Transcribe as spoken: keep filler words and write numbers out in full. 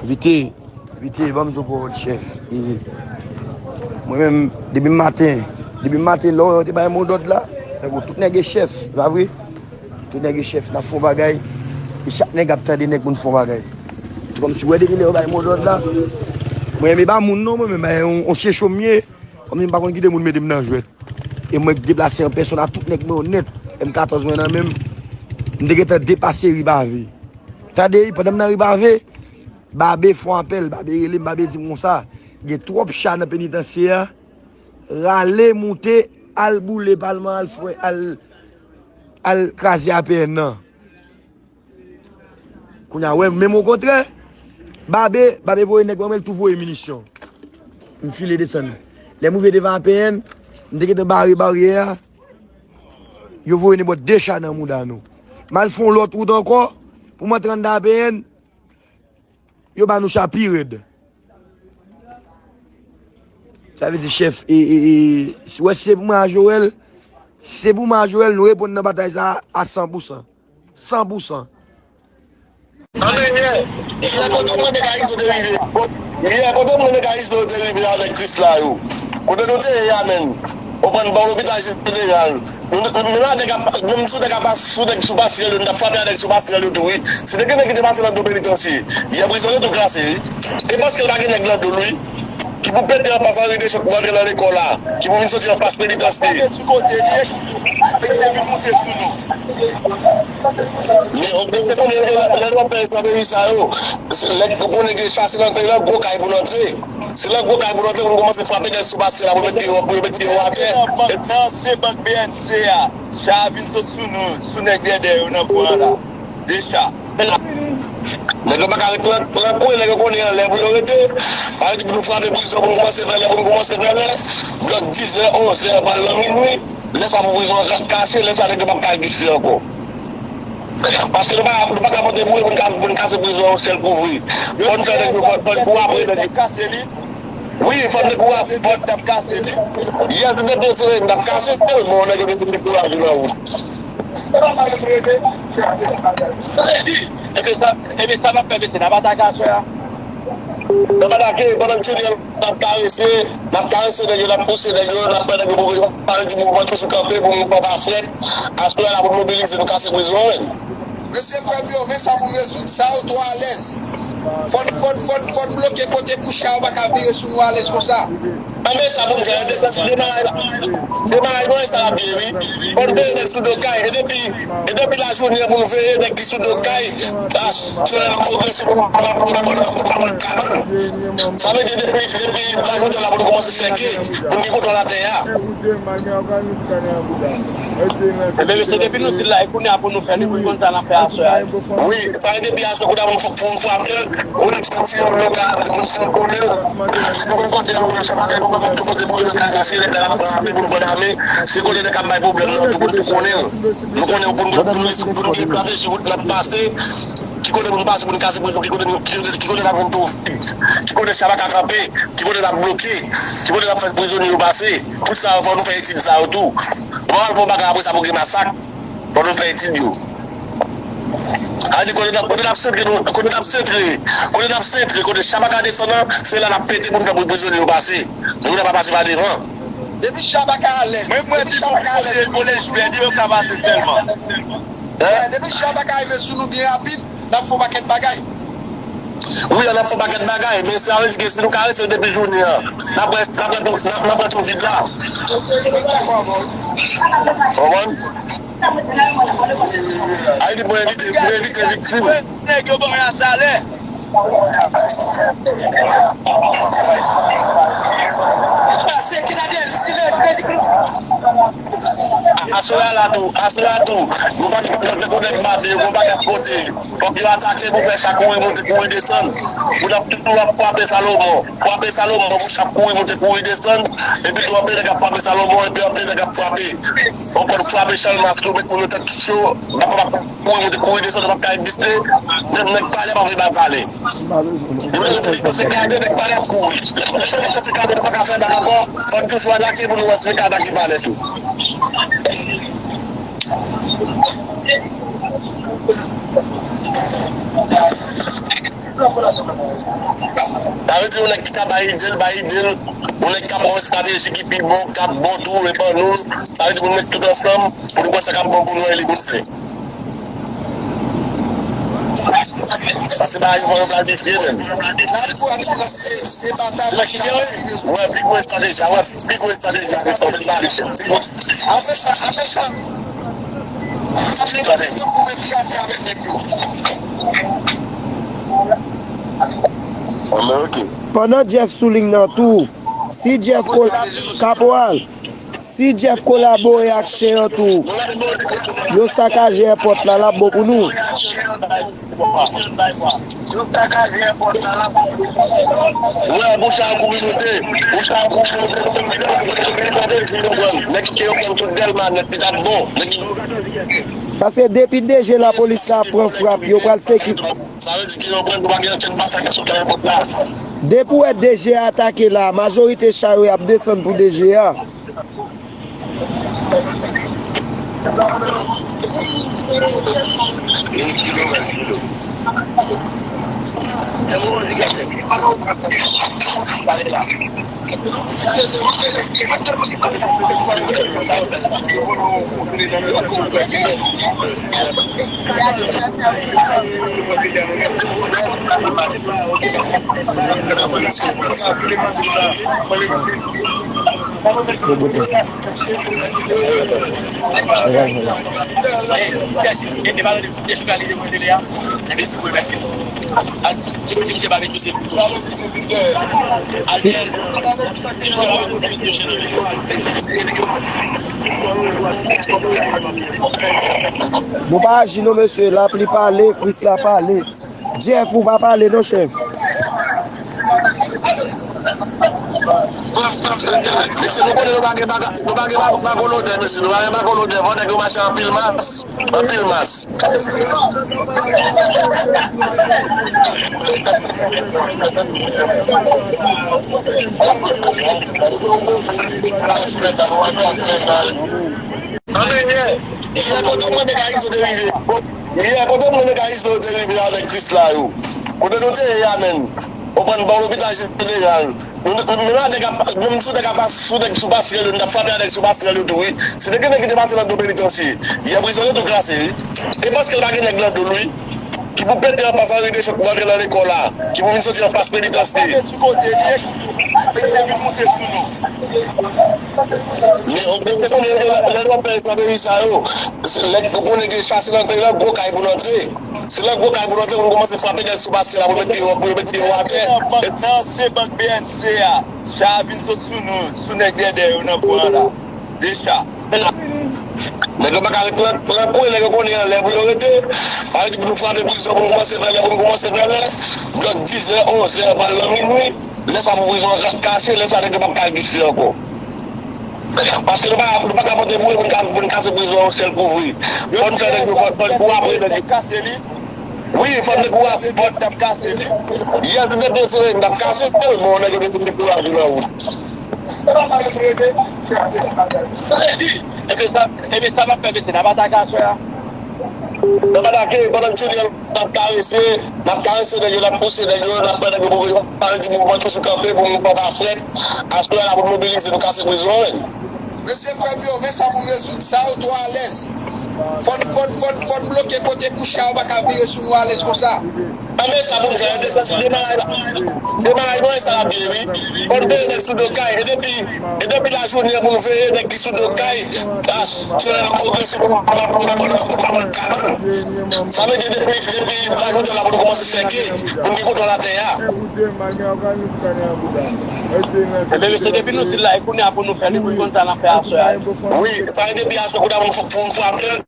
Vite, vite, ban m di w pawòl chèf. E, mwen menm, depi maten, depi maten, lè yo te bay modòd la, tankou tout nèg e chèf, se pa vre? Tout nèg e chèf, n ap fè yon bagay, e chak nèg ap tande nèg pou n fè yon bagay. Se kòmsi, wè, depi lè yo bay modòd la, mwen menm, e pa moun non, mwen menm, e yon, yon checho m ye, kòmsi m pa konn kite moun mete m nan jwèt. E mwen k deplase an pèsòn a tout nèg mwen yo nèt, M katòz mwen nan men m, m te gentan depase Ripave. Tande, pandan m nan Ripave, Babe fè yon apèl, Babe rele m, Babe di m konsa, gen twòp cha nan penitansye a, rale, moute, al boule palman, al fwe, al, al kraze A P N nan. Kounye a, wè, menm okontrè, Babe, Babe voye nèg ban mwen, l tou voye minisyon. M file desann. Lè m rive devan A P N, m te gentan bare baryè a, yo voye nenpòt de cha nan mouda nou. M al fè yon lòt wout ankò, pou m antre anndan A P N, yo ba nou cha pi rèd. Sa vle di chèf, e, e, e, si, wè, si se pou mwen a Joel, si se pou mwen a Joel, nou reponn nan batay sa a a san pou san. San pou san. Anben, yè, yè, kote mwen mekanisme te rive? Yè, kote mwen mekanisme yo te rive avèk Krisla yo? Kote nou te ye a menm? Ou konprann, bò lopital jeneral. Nou, nou, nou la nèg ap, menm sou nèg ap, sou nèg sou pasrèl yo, nou t ap frape a nèg sou pasrèl yo tou, wi. Si te gen nèg ki te pase nan do penitansye, yè prizon yo tou kraze, wi. E paske l pa gen nèg nan do l, wi. Ki pou pete anfas Henri Deschamps pou antre nan lekòl la, ki pou vin soti anfas penitansye. Frape sou kote li, e te vin moute sou nou. Men, men se konnen lè, lè nou ap fè estrateji sa yo, se lè ou konnen gen chase nan peyi la, gwo kay pou n antre. Se lè gwo kay pou n antre, pou nou kòmanse frape nèg sou pasrèl la, pou met pye yo, pou yo met pye yo atè. Nan ansyen bank B N C a, cha a vin sot sou nou, sou nèg dèdè yo nan kwen an la. De cha. Nèg yo pa ka ret nan, nan kwen, nèg yo konnen anlè pou yo rete. Sa vle di pou nou frape prizon, pou nou kòmanse vèlè, pou nou kòmanse vèlè. Blòk dizè, onzè, pral nan minui. Lè sa pou prizon an ka-, kase, lè sa nèg yo p ap ka egziste ankò. Paske nou pa, nou pa ka pote boure pou n ka, pou n kase prizon an yon sèl kou vre. Fò n fè nèg yo, fò, fò n kou apre nèg yo. Wi, fò n kou apre, fò n t ap kase li. Yè, se te desire n t ap kase l, men nèg yo te dekouraje nan wout. Ebyen sa, ebyen sa n ap fè, mesye, n ap atake aswè a? N ap atake, pandan n fini an, n ap karese, n ap karese nèg yo, n ap pouse nèg yo, n ap fè nèg yo pwogresan, pale di mouvman toujou kanpe pou mouvman pa frèt. Aswè a la pou n mobilize, nou kase prizon an menm. Mesye frè m yo, men sa pou n rezoud, sa yo twò alèz. Fò n, fò n, fò n, fò n bloke kote pou cha yo pa ka vire sou nou alèz konsa. Anben sa pou n fè, de-, demaraj, demaraj mwen sa ap byen, wi. Fò n veye nèg sou do kay, e depi, e depi lajounen pou n veye nèg ki sou do kay, aswè a n ap pwogrese pou n, pou n, pou n, pou n, pou n, sa vle di depi, depi lajounen la pou nou kòmanse chèke, pou n gen kontwòl atè a. Ebyen, mesye, depi nou di l la, e kounye a pou nou fè li, pou l konn sa n ap fè aswè a. Wi, sa vle di depi aswè, kounye a pou nou, pou nou frape l, pou nou santi yon lokal, pou nou santi konnen. Si nou konn konte yon chèf bagay, nou konn tou kote pou yo kase, lè nèg ap frape, pou nou pran lame. Se kote nèg ap bay pwoblèm nan, tou pou nou tou konnen l. Nou konnen pou nou, pou nou, pou nou gen estrateji wout n ap pase. Ki kote pou n pase pou n kase prizon, ki kote nou, ki kote, ki kote n ap vin tou, ki kote cha pa ka kanpe, ki kote n ap bloke, ki kote n ap fè prizonye yo pase. Tout sa yo, fò nou fè etid sa yo tou. Ou pa pral fè yon bagay apre sa pou gen masak. Fò nou fè etid yo. A di kote n ap, kote n ap sentre nou, kote n ap sentre, kote n ap sentre, kote cha pa ka desann nan, se la n ap pete pou n fè pou prizonye yo pase. Nou pa pase pa devan. Depi cha pa ka alèz, depi cha pa ka alèz, pou nou vole jwèt yo ka pase sèlman. Hein? Depi cha pa ka rive sou nou byen rapid, n ap fè yon pakèt bagay. Wi, n ap fè yon pakèt bagay, men sa vle di ke si nou ka rete depi jounen an, n ap wè, n ap wè tou, n ap, n ap wè tou vid la. Konprann? Ayiti pou evite, pou evite viktim. Nèg yo ban y a salè. Aswè a la tou, aswè a tou, nou pa t konn nèg maten yo, gon bagay kote. Fòk yo atake pou fè cha kouri monte, kouri desann. Pou n ap toujou ap frape Salomon. Frape Salomon, pou cha kouri monte, kouri desann. Epi tou anpil nèg ap frape Salomon, epi anpil nèg ap frape. Ou konn frape Chalmas, tou met moun yo tèt cho. N ap frape. Kouri, kouri desann, nou p ap ka egziste. Nèg, nèg palè pa vle bay palè. Se gade nèg palè ap kouri. Se gade nou pa ka fè bak ankò. Fò n toujou atake pou nou wè si nou ka atake palè tou. Sa vle di yon nèg ki ka bay ide l, bay ide l, yon nèg k ap pran yon estrateji ki pi bon, k ap bon tou, e ban nou l. Sa vle di pou nou met tout ansanm, pou nou wè sa k ap bon pou nou an e li pou n fè. Paske bagay yo fò yo planifye menm. Wè, pi gwo estrateji a, wè, pi gwo estrateji a, pi gwo estrateji a. Pandan Jeff sou liy nan tou, si Jeff kol-, Kaporal, si Jeff kolabore ak Chen an tou, yo sakaje èpòt la, l ap bon pou nou. Wè, bouch a kouri moute, bouch a kouri moute, nèg ki yo pran tout Dèlma nèt, li t ap bon. Nèg ki Paske depi D G lapolis la ap pran frap, yo pral seki. Sa vle di ke yo pran, nou pa gen okenn masakre sou teren kot la. Depi w wè D G a atake la, majorite cha yo y ap desann pou D G a. Nou pa aji non, mesye. Lapli pale, Krisla pale. Jeff, ou pa pale non, chèf. Mesye, nou konnen nou pa gen baka-, nou pa gen ba-, bako lodè, mesye. Nou pa gen bako lodè. Fò nèg yo mache anpil mas. Anpil mas. Anben, yè, yè, kote mwen mekanisme te rive. Yè, kote mwen mekanisme yo te rive avèk Krisla yo. Kote nou te ye a menm. Ou konprann, bò lopital jeneral. Nou, nou, nou, menm avèk, menm sou nèg a pas-, sou nèg sou pasrèl yo, nou t ap frape avèk sou pasrèl yo tou, wi. Si te gen nèg ki te pase nan do penitansye, yè prizon yo tou kraze, wi. E paske l pa gen nèg nan do l, wi. Ki pou pete anfas Henri Deschamps pou antre nan lekòl la, ki pou vin soti anfas penitansye. Frape sou kote li, e te vin moute sou nou. Men, men se konnen lè, lè nou ap fè estrateji sa yo, se lè ou konnen gen chase nan peyi la, gwo kay pou n antre. Se lè gwo kay pou n antre, pou n kòmanse frape nèg sou pasrèl la, pou yo mete yo, pou yo mete yo atè. Nan ansyen bank B N C a, cha a vin sot sou nou, sou nèg dèdè yo nan kwen an la. De cha. Nèg yo pa ka ret nan, nan kwen, nèg yo konnen lè pou yo rete. Sa vle di pou nou frape prizon, pou nou kòmanse vèlè, pou nou kòmanse vèlè. Blòk dizè, onzè, pral nan minwi. Lè sa pou prizon an ka-, kase, lè sa nèg yo p ap ka egziste ankò. Paske nou pa, nou pa ka pote boure pou n ka, pou n kase prizon an yon sèl kou vre. Fò n fè nèg yo, fò, fò n kou apre nèg yo. Wi, fò n dekouraje, fò n t ap kase li. Yè, nou te deside n t ap kase l, men nèg yo te dekouraje nan wout. Ebyen sa, ebyen sa n ap fè, mesye, n ap atake aswè a. N ap atake, pandan n fini an, n ap karese, n ap karese nèg yo, n ap pouse nèg yo, n ap pran nèg yo pou yo pa di mouvman toujou kanpe pou mouvman pa frèt. Aswè a la pou n mobilize, nou kase prizon an. Mesye, frè m yo, men sa pou n rezoud. Sa yo twò alèz. Fò n, fò n, fò n, fò n bloke kote pou cha yo pa ka vire sou nou alèz konsa. Anben sa pou n fè, demaraj la. Demaraj mwen sa ap ye, wi. Fò n veye nèg sou do kay. E depi, e depi lajounen an pou n veye nèg ki sou do kay. Aswè a n ap pwogrese pou n pa pran kabann. Sa vle di depi, depi lajounen la pou nou kòmanse sèke, pou n gen kontwòl atè a. Ebyen, mesye, depi nou di l la, e kounye a pou nou fè li, pou n konn sa n ap fè aswè a. Wi, sa e depi aswè, kounye a pou n, pou n frape l.